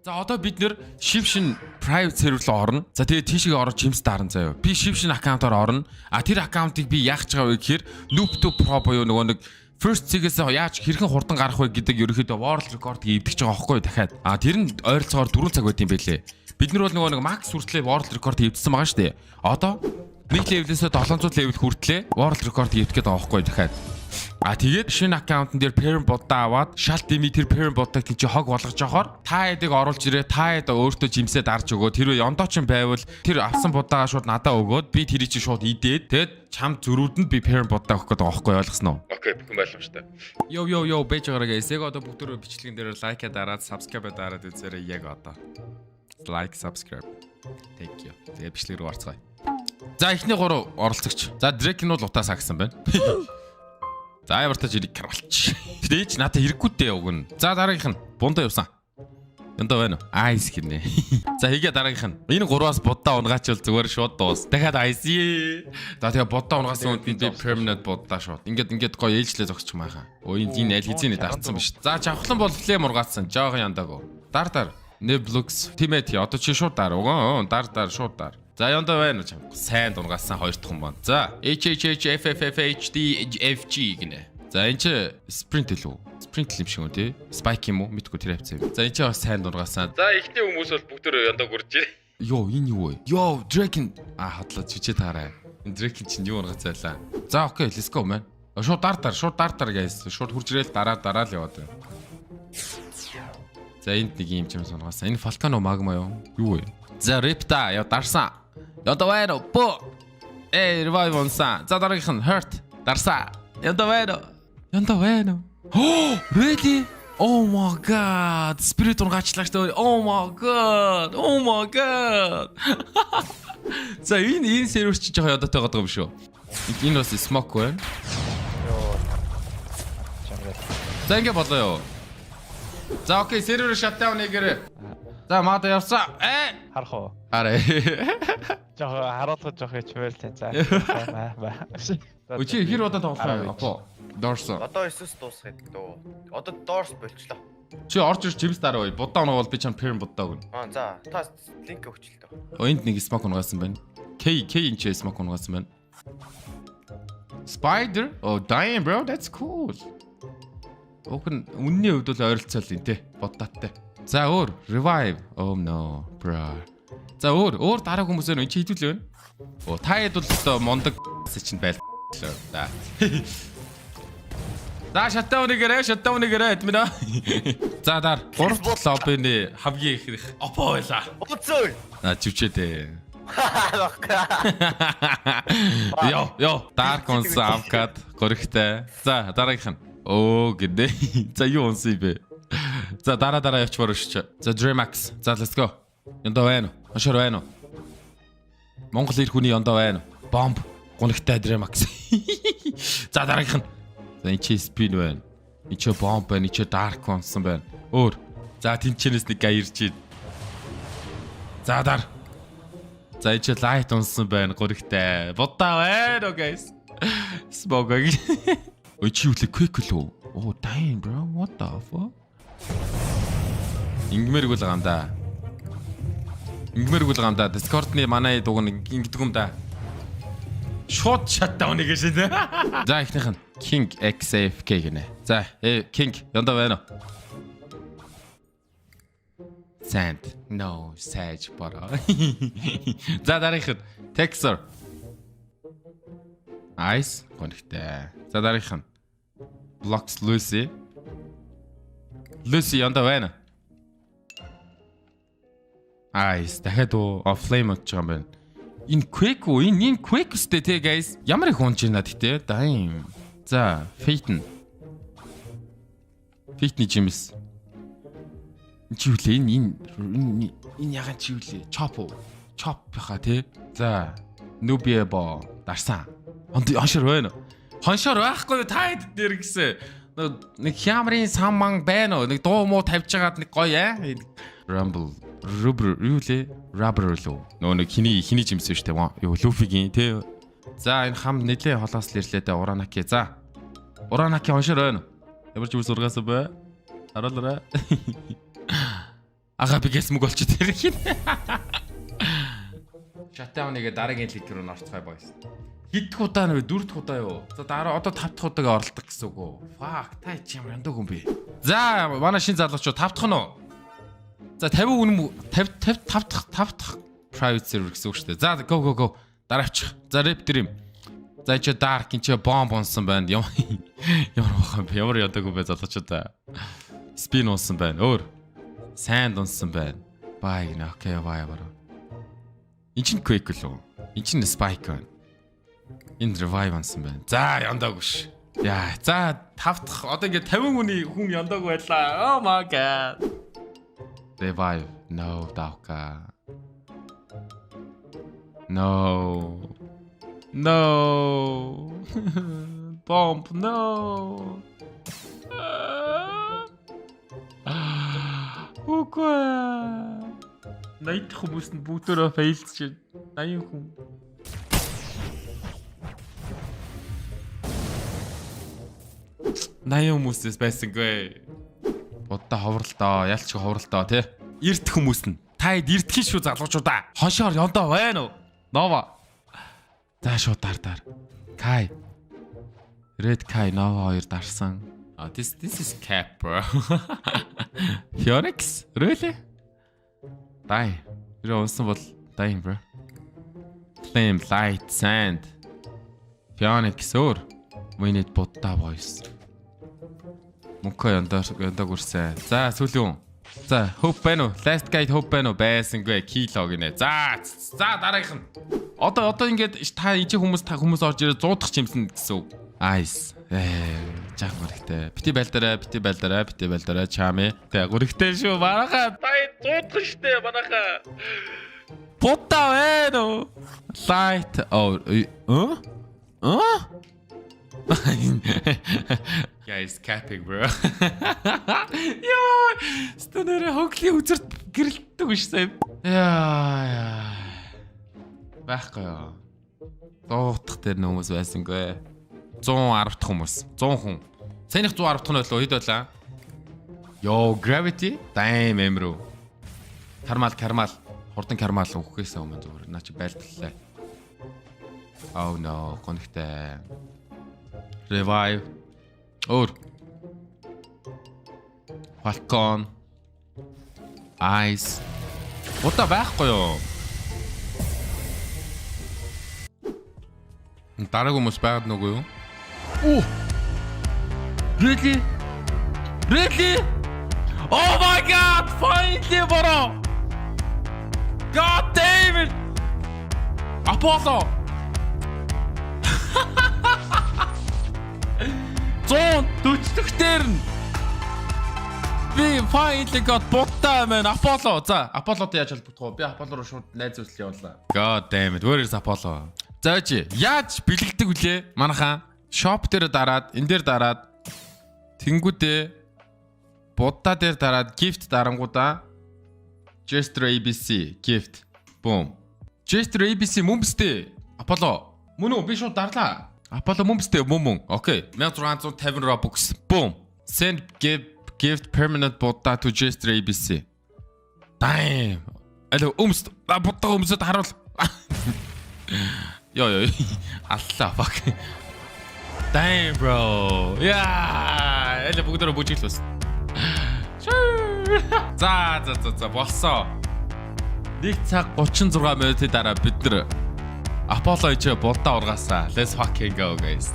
За, одоо бид нэр шив шин private server руу орно. За, тэгээ тийшээ орж gems дарна заяа. Би шив шин аккаунтаар орно. А тэр аккаунтыг би яах гэж байгаа вэ гэхээр Noob to Pro буюу нөгөө нэг First Sea-гээс яаж хэрхэн хурдан гарах вэ гэдэг ерөнхийдөө world record эвдэж байгаа байхгүй юу дахиад. А тэр нь ойролцоогоор 4 цаг байт юм байлээ. Бид нар бол нөгөө нэг max хүртлээ world record эвдсэн байгаа шүү дээ. Одоо нэг level-ээс 700 level хүртлээ world record эвдэх гээд байгаа байхгүй юу дахиад. А тэгээд шинэ аккаунтн дээр perm будаа аваад шал дими тэр perm буддаг тийч хог болгож явахаар та хэдийг оруулж ирээ, та хэд өөртөө gems ээ дарж өгөө. Тэрвээ ёндоо чин байвал тэр авсан будаага шууд надаа өгөөд, би тэрийг чи шууд идээд, тэгээд чам зөрүүдэнд би perm будаа өгөх гээд байгаа байхгүй, ойлгосноо? Okay, бүхэн боломжтой. Йоо йоо ёо, бэж байгаараа, guys. Яг одоо бүгдөө бичлэгэн дээр like дараад, subscribe дараад үзээрэй яг одоо. Like, subscribe. Thank you. Тэгээд бичлэг рүү орцгоё. За, эхний гурав оролцогч. За, Drake нь бол утаа сагсан байна. За, ямар тач ирэх карвалч. Тэгээ ч надад хэрэггүй дээ уг нь. За, дараагийнх нь бундаа явсан. Яндаа байна уу? Ice гинэ. За, хийгээ дараагийнх нь. Энэ гурваас будаа унгаач бол зүгээр шууд дуус. Дахиад Ice. За, тэгээ будаа унгаасан үнд би permanent будаа шууд. Ингээд ингээд гоё ээлжлээ зогсчих майхаа. Өө, энэ аль хэзээ дарцсан ба шүү. За, чавхлан бол flame ургаацсан. Жохон яндаагүй. Дар дар. Neblux Timothy, одоо чи шууд дар. Угон дар дар, шууд дар. За, яндаа байна уу чам? Сайн дунгаасан хоёр дахь хүн байна. За, H H H F F F H D F G гинэ. За, энэ чи sprint илүү. Sprint юм шиг үү те? Spike юм уу? Мэдгүй, тэр хавцаа юм. За, энэ чи бас сайн дунгаасан. За, ихтэй хүмүүс бол бүгдөө яндаа гүрж. Йоо, энэ юу вэ? Йоо, Draken а хотлоо чичээ таарай. Энэ Draken чинь юу унгаацайлаа. За, okay, let's go, man. Шууд дар дар, шууд дар дар, guys. Шууд хурж ирээл дараа дараа л яваад байна. За, энд нэг юм чим сонгаасан. Энэ Falcon Magma юу? Юу вэ? За, Ripta яа дарсан. Янда байна уу? Бо. Эй, revive онсан. За, дараагийнх нь Hurt дарсан. Янда байна уу? Янда байна уу? Oh, really? Oh my God. Spirit унгаачлаа шүү дээ. Oh my God. Oh my God. За, энэ сервер чи жоохон ядаатай байгаа юм шүү. Энэ бас smoke байна. Йоо. Чамраа. За, ингэ болоо юу. За, okay, сервер shutdown нэгэрээ. За, мада явсан. Э. Харах уу? Арай. Жохо харуулгаж жоох хичмээр л за. Ба ба. Өчи хэр удаа тоглох вэ? Апо. Doors. Одоо 9-с дуусах гэдэг дөө. Одоо Doors болчлоо. Чи орж ирж gems дараа бай. Будаа унаа бол би чам perm будаа өгнө. Аа, за, та link өгч л дөө. О, энд нэг smoke унгаасан байна. K K энэ ч smoke унгаасан байна. Spider. Oh damn, bro, that's cool. Уг нь үнний хувьд бол ойролцоол юм те. Бодтаатай. За, өөр revive. Oh no, bro. За, өөр өөр дараа хүмүүс байна. Энд чи хэдүүлээ байна. О, та хэд бол одоо мундаг чинь байл. За. За, shutdown нэгэрээ, shutdown нэгэрээ, админ. За, дар. Гурав дахь лоббины хамгийн их опо байла. Уцөө. А чивчээ. Йо, йо, Dark унсан авкад горигтай. За, дараагийнх нь. Оо гинэ. За, юу унсан юм бэ? За, дараа дараа явчмаар шүү. За, Dreamax. За, let's go. Яндаа байна уу? Хошоор байна уу? Монгол эр хүний яндаа байна уу? Бомб. Гунигтай Dreamax. За, дараагийнх нь. За, энэ чи spin байна. Энэ чи бомб байна. Энэ чи Dark унсан байна. Өөр. За, тэнчэнээс нэг гай ирж байна. За, дар. За, энэ чи light унсан байна. Гуригтай. Будаа байна уу, guys? Smoke. Ой, чи юу лээ, quick лүү? Oh damn, bro, what the fuck? Ингэмээргүй л байгаа юм да. Ингэмээргүй л байгаа юм да. Discord-ны манай дуг нь ингэдэг юм да. Шууд shutdown гэж шин. За, эхнийх нь King XFK гинэ. За, King яндаа байна уу? Sand. No, Sage bro. За, дараагийнх нь Texer. Ice гонхтой. За, дараагийнх нь Blocks Lucy. Lucy яндаа байна. Ice дахиад уу flame болж байгаа юм байна. Энэ Quake уу? Энэ Quake үстэй те, guys. Ямар их унж байна гэтээ. Damn. За, Fate. Fate-ний gems. Энэ чи юу лээ? Энэ ягаан чи юу лээ? Chop уу? Chop хаа те. За, Nubia бо дарсан. Хоншор байна уу? Хоншор байхгүй та хэд дээр гэсэн. Нэг хямрын саман байна уу? Нэг дуу муу тавьж хагаад нэг гоё аа. Rumble Rubber юу лээ? Rubber лөө. Нөгөө нэг хиний хиний gems шүү дээ. Юу, Luffy-гийн тий. За, энэ хам нэлээ холоос л ирлээ дээ, Уранаки. За. Уранаки хоншор байна уу? Ямар ч үс ургаасан бай. Харуулаарай. Ага, би гэс мөг болчих тэр хин. Shutdown-ыг дараагийн лиг рүү орцгоё, boys. Хэд дэх удаа нэ, дөрөв дэх удаа юу? За, дараа одоо тав дахь удаага оролдог гэсэн үг үү? Fuck, та чи ямар яндаг хүн бэ? За, манай шин залуучууд, тав дахь нь уу? За, 50 үнэм 50 50 5 дахь 5 дахь private server гэсэн үг шүү дээ. За, go go go. Дараа авчих. За, rap dream. За, энэ чи dark, энэ чи bomb унсан байна. Ямар ямар бахан бэ? Ямар яндаг хүн бэ, залуучуудаа. Spin унсан байна. Өөр. Sand унсан байна. Bye гинэ. Okay, bye bro. Энд чинь Quake лөө. Энд чинь Spike байна. Энд revive унсан байна. За, яндаагүй ш. Яа, за, тав дахь одоо ингээд 50 хүний хүн яндаагүй байлаа. Oh my God. Revive. No, Dauka. No. No. Bomb, no. Үгүй. 80 хүмүүс нь бүгдөө fail дж байна. 80 хүн. 80 хүмүүсээс байсангүй. Будда ховролтоо, ялч ховролтоо, тий. Эрт хүмүүс нь. Та хэд эртхэн шүү, залуучуудаа. Хошоор ёндоо байна уу? Нова. За, шууд дар дар. Кай. Red Kai, Nova хоёр дарсан. Ah, this is cap, bro. Phoenix? Really? Die. Тэр унсан бол dying, bro. Flame, light, sand. Phoenix өөр. We need Buddha, boys. Мөнхөө яндаа яндаг үрсэн. За, сүүлийн. За, hope байна уу? Last guide hope байна уу? Байсангүй. Kilo гинэ. За за, дараагийнх нь. Одоо ингээд та энэ хүмүүс, та хүмүүс орж ирээ 100 дахь чимсэн гэсэн үг. Ice. Ээ, жаа гүрхтэй. Бити байлдараа, бити байлдараа, бити байлдараа, чами. Тэ гүрхтэй шүү. Манайха та 100 дахь штэ, манайха. Будда байна уу? Light. Oh, э? Э? Guys capping, bro. Йоо, стонер хогли үзэрт гэрэлтдэг биш сая. Яа яа. Байхгүй юу. 100 дахь дээр хүмүүс байсангүй. 110 дахь хүмүүс. 100 хүн. Саяных 110 дахь нь болоо, хэд байлаа? Yo, gravity. Damn, эмрүү. Кармал, кармал. Хурдан кармал өгөхөөс өмнө зүгээр наа чи байлдлаа. Oh no, гонхтой. Revive. Өөр. Falcon. Ice. Удаа байхгүй юу? Дараагийн хүмүүс байгаад нүггүй юу? Оо. Really? Really? Oh my God! Finally, bro! God damn it! Apollo! 140 дэх дээр нь би finally got Будда, man, Apollo. За, Apollo-д яаж холбогдох вэ? Би Apollo руу шууд найз үйлдэл явуулаа. God damn it. Where is Apollo? За, чи яаж бэлгэлдэг вүлээ? Манайхан shop дээр дараад, энэ дээр дараад, тэнгүүдээ Будда дээр дараад, gift дарангуудаа Jester ABC gift. Boom. Jester ABC мөн биз дээ? Apollo. Мөн үү? Би шууд дарлаа. Apollo мөн биз дээ? Мөн мөн. Okay. 1650 Robux. Boom. Send give gift permanent Buddha to Jester ABC. Damn. Алло, өмс Будда өмсөд харуул. Йоо ёо. Аллаа, fuck. Damn, bro. Yeah. Алло, бүгдөө бүжиглэс. За за за за, болсон. 1 цаг 36 минутын дараа бид нар Apollo ичээ Будда ургаасаа. Let's fucking go, guys.